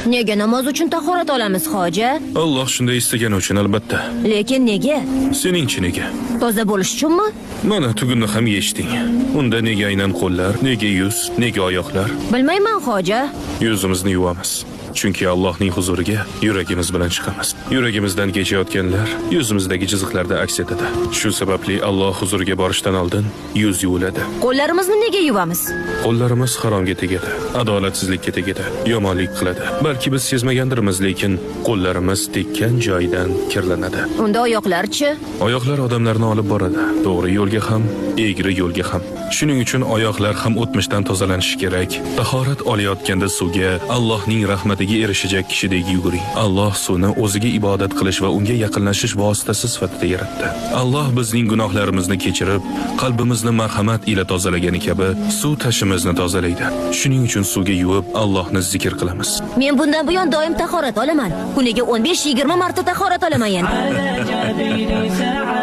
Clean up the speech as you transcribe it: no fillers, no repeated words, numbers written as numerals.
Nega namoz uchun tahorat olamiz, hoji? Alloh shunday istagani uchun albatta. Lekin nega? Seningchi nega? Toza bo'lish uchunmi? Mana tugunni ham yechding. Unda nega aynan qo'llar, nega yuz, nega oyoqlar? Bilmayman, hoji. Yuzimizni yuvamiz. Chunki Allohning huzuriga yuragimiz bilan chiqamiz. Yuragimizdan kechayotganlar yuzimizdagi chiziqlarda aks etadi. Shu sababli Alloh huzuriga borishdan oldin yuz yuviladi. Qo'llarimizni nega yuvamiz? Qo'llarimiz haromga tegadi, adolatsizlikka tegadi, yomonlik qiladi. Balki biz sezmagandirmiz, lekin qo'llarimiz tekkan joyidan kirlanadi. Unda oyoqlarchi? Oyoqlar odamlarni olib boradi. To'g'ri yo'lga ham, egri yo'lga ham. Shuning uchun oyoqlar ham o'tmishdan tozalanishi kerak. Tahorat olayotganda suvga Allohning rahmatiga erishajak kishidek yuguring. Alloh suvni o'ziga ibodat qilish va unga yaqinlashish vositasi sifatida yaratdi. Alloh bizning gunohlarimizni kechirib, qalbimizni marhamat ila tozalagani kabi suv tashimizni tozalaydi. Shuning uchun suvga yuvib Allohni zikr qilamiz. Men bundan buyon doim tahorat olaman. Kuniga 15-20 marta tahorat olaman yana. على جبين سعد.